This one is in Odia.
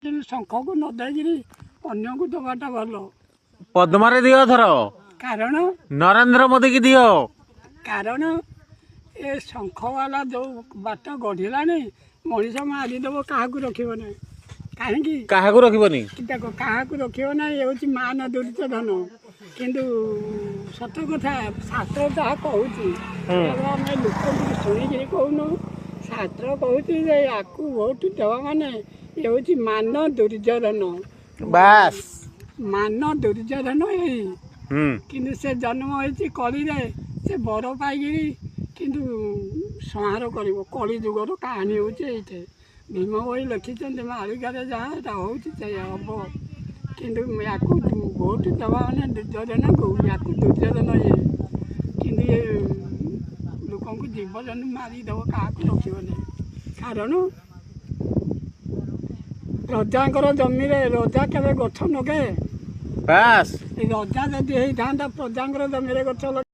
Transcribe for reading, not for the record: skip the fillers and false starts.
କିନ୍ତୁ ଶଙ୍ଖକୁ ନ ଦେଇକିରି ଅନ୍ୟକୁ ଦେବାଟା ଭଲ। ପଦ୍ମରେ ଦିଅ ଏଥର। କାରଣ ନରେନ୍ଦ୍ର ମୋଦି କି ଦିଅ। କାରଣ ଏ ଶଙ୍ଖବାଲା ଯେଉଁ ବାଟ ଗଢ଼ିଲାଣି, ମଣିଷ ମାରିଦେବ, କାହାକୁ ରଖିବ ନାହିଁ। କାହିଁକି? କାହାକୁ ରଖିବନି। ଦେଖ, କାହାକୁ ରଖିବ ନାହିଁ। ଏ ହେଉଛି ମାନ ଦୁର୍ଯ୍ୟୋଧନ। କିନ୍ତୁ ସତ କଥା, ଶାସ୍ତ୍ର ଯାହା କହୁଛି, ଆମେ ଲୋକଙ୍କୁ ଶୁଣିକିରି କହୁନୁ। ଶାସ୍ତ୍ର କହୁଛି ଯେ ୟାକୁ ଭୋଟ ଦେବା ମାନେ ଏ ହେଉଛି ମାନ ଦୁର୍ଯ୍ୟୋଧନ। ବାସ୍। ମାନ ଦୁର୍ଯ୍ୟୋଧନ ଏଇ। କିନ୍ତୁ ସେ ଜନ୍ମ ହେଇଛି କଳିରେ, ସେ ବର ପାଇକିରି କିନ୍ତୁ ସଂହାର କରିବ। କଳି ଯୁଗର କାହାଣୀ ହେଉଛି ଏଇଠି। ଭୀମ ବହି ଲେଖିଛନ୍ତି ମାଳିକାରେ, ଯାହା ଏଇଟା ହେଉଛି ସେଇଆ ହବ। କିନ୍ତୁ ୟାକୁ ଭୋଟ ଦେବା ମାନେ ଦୁର୍ଯ୍ୟୋଧନକୁ, ୟାକୁ ଦୁର୍ଯ୍ୟୋଧନ ଇଏ। କିନ୍ତୁ ଇଏ ଲୋକଙ୍କୁ ଜୀବଜନ୍ତୁ ମାରିଦେବ, କାହାକୁ ରଖିବ ନାହିଁ। କାରଣ ରଜାଙ୍କର ଜମିରେ ରଜା କେବେ ଗଛ ନଗାଏ? ବାସ୍। ରଜା ଯଦି ହେଇଥାନ୍ତା, ପ୍ରଜାଙ୍କର ଜମିରେ ଗଛ ଲଗେଇ